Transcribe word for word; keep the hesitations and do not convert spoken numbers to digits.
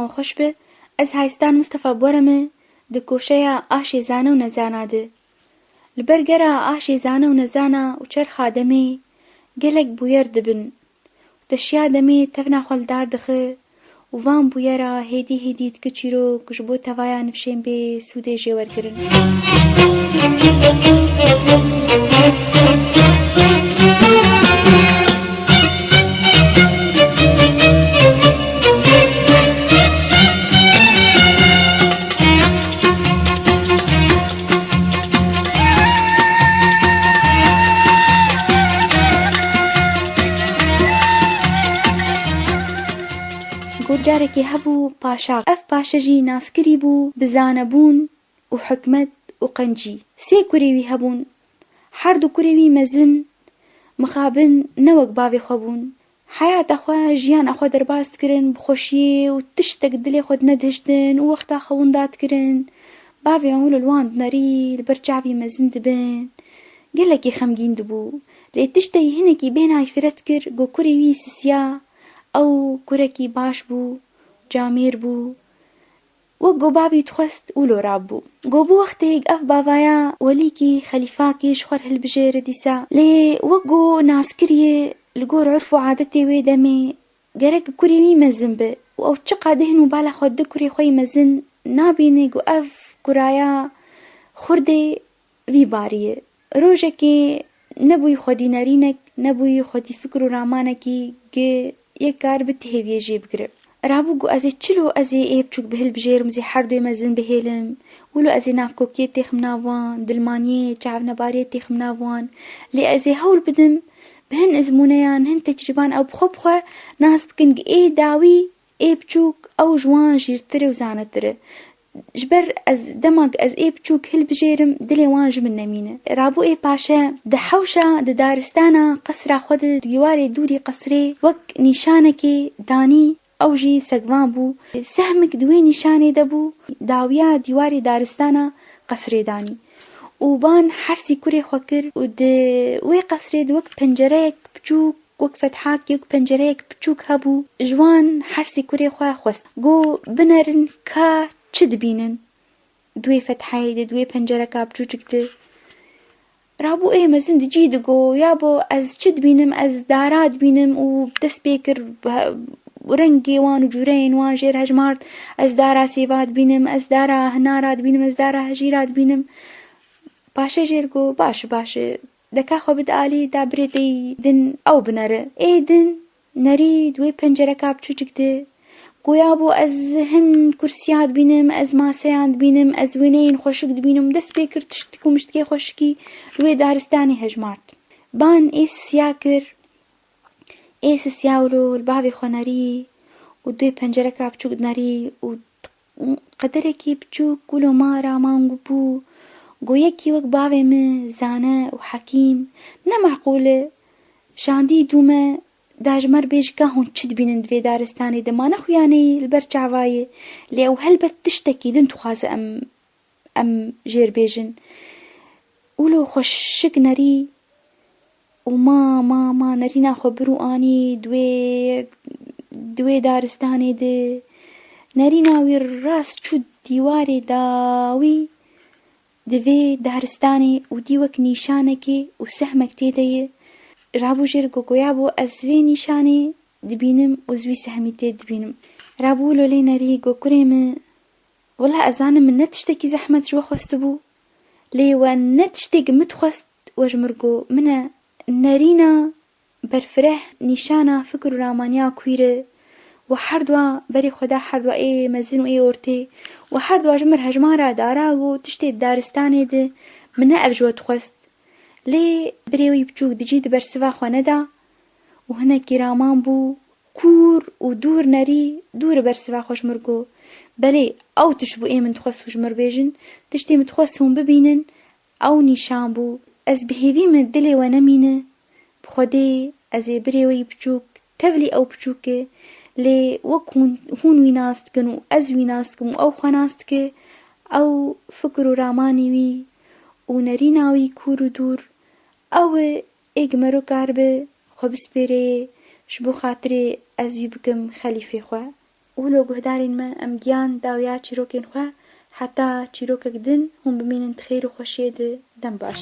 Xweş be, ez Haystan Mistefa Borem e, di koşeya aşê zane û nezana de. Li ber gera aşê zane û nezana û çerxa demê gelek bûyer dibin. Teşiya demê tevna xwe li dar dixe û van bûyera hêdî hêdî dike çîrok ji bo tevaya nifşên bê sûdê jê wergirin. Got, carekê hebû paşa. Ev paşe jî naskirî bû bi zanebûn û hikmet û qencî. Sê kurê wî hebûn. Her du kurê wî mezin, mixabin ne wek bavê xwe bûn. Heyata xwe, jiyana xwe derbas dikirin bi xweşiyê û tiştek dilê xwe dinedihiştin û wexta xwe winda dikirin. Bavê wan wilo li wan dinerî, li ber çavî mezin dibin. Gelekî xemgîn dibû. Lê tişteyî hinekî bêhnayî fire dikir, got kurê wî sisiya, ew kurekî baş bû, camêr bû. Wek ku bavî dixwest wilo rabû. Got bi wextêk ev bavaya welîkî xelîfakî ji xwe re hilbijêre dîsa. Lê wek ku nas kiriye, li gor urf û adetê wê demê gerek kurê wî mezin be û ew çiqa dihn û bala xwe di kurê xwe yî mezin nabîne ku ev kuraya xurdê vî barî ye. Rojekê nebûyî xwedî nerînek, nebûyî xwedî fikir û ramanekî gi yek kar bi ti hêviyê jê bigire. Rabû got, ez ê çilo, ez ê ê biçûk bi hilbijêrim, ez ê her duê mezin bihêlim. Wilo ez ê navkokiyê têxim nav wan, dilmaniyê, çavnebariyê têxim nav wan. Lê ez ê hewl bidim bi hin ezmûneyan, hin tecrîban ew bi xwe bi xwe nas bikin gi ê dawî, ê biçûk ew ji wan jîrtir e û zanetir e. Ji ber ez, dema ku ez ê biçûk hilbijêrim, dilê wan ji min nemîne. Rabû ê paşe di hewşa, di daristana qesra xwe de, di dîwarê dûrî qesrê wek nîşanekê danî, ew jî segvan bû. Sehmik di wê nîşanê de bû, dawiya dîwarê daristana qesrê danî. Û ban hersî kurê xwe kir û di wê qesrê de wek pencereyek biçûk, wek fethakê, wek pencereyek biçûk hebû, ji wan hersî kurê xwe xwest. Got, binerin ka çi dibînin di wê fethayê de, di wê pencereka biçûçik de. Rabû ê mezin di cî digot, ya bo ez çi dibînim, ez dara dibînim û dest pê kir, he, rengê wan û cûreyên wan jêr hejmart, ez dara sêva dibînim, ez dara hinara dibînim, ez dara hejîra dibînim. Paşê jêr got, baş e, baş e, deka xwe bide alî, da birê te yî din ew binere. Ê din nerî di wê pencereka biçûçik de. Goya bo ez hin kursiya dibînim, ez maseyan dibînim, ez wêneyên xweşik dibînim. Dest pê kir tiştik û miştikê xweşikî li wê daristanê hejmart. Ban ê sisiya kir. Ê sisiya wilo li bavê xwe nerî û di wê pencereka biçûk nerî û qederekî biçûk wilo mara man bû. Got yekî wek bavê min zane û hekîm, ne meqûl e. Şandî dû me, da ji me re bêje ka hûn çi dibînin di vê daristanê de, ma nexuyanî li ber çava ye. Lê ew helbet tiştekî din dixwaze em, em jêr bêjin. Wilo xweşik nerî û ma, ma, ma nerîna xwe bir û anî di wê, di wê daristanê de. Nerîna wî rast çû dîwarê dawî. Di vê daristanê û dî wek nîşanekê û sehmek tê de ye. Rabû jêr got, goya bo ez vê nîşanê dibînim û ez wî sehmî tê dibînim. Rabû wilo lê nerî got, kurê min, wela ez zanim min ne tiştekî zehmet ji we xwestibû, lê we ne tiştê ku min dixwest we ji min re got. Min e nerîna berfireh nîşana fikir û ramaniya kwîr e. We her dua berê xwe da her dua ê mezin û ê ortê. We her dua ji mir hejmara dara û tiştê di daristanê de min ne ev ji we dixwest. Lê birê wî biçûk di cî di bersiva xwe neda û hinekî raman bû, kûr û dûr nerî, dûr bersiva xwe ji mir got. Belê, ew tişt bû ê min dixwest hûn ji mir bêjin, tiştê min dixwest hûn bibînin, ew nîşan bû. Ez bi hêvî me dilê we nemîne. Bi Xwedê ez ê birê we yî biçûk, tevlî ew biçûk e, lê wek hûn, hûn wî nas dikin û ez wî nas dikim û ew xwe nas dike, ew fikir û ramanî wî û nerîna wî kûr û dûr, ew e ê ku mero karibe xwe bispêrê ji bo xatirê ez wî bikim xelîfê xwe. Wilo guhdarên me, em giyan dawiya çîrokên xwe, heta çîrokek din hûn bimînin di xêr û xweşiyê de. Dem baş.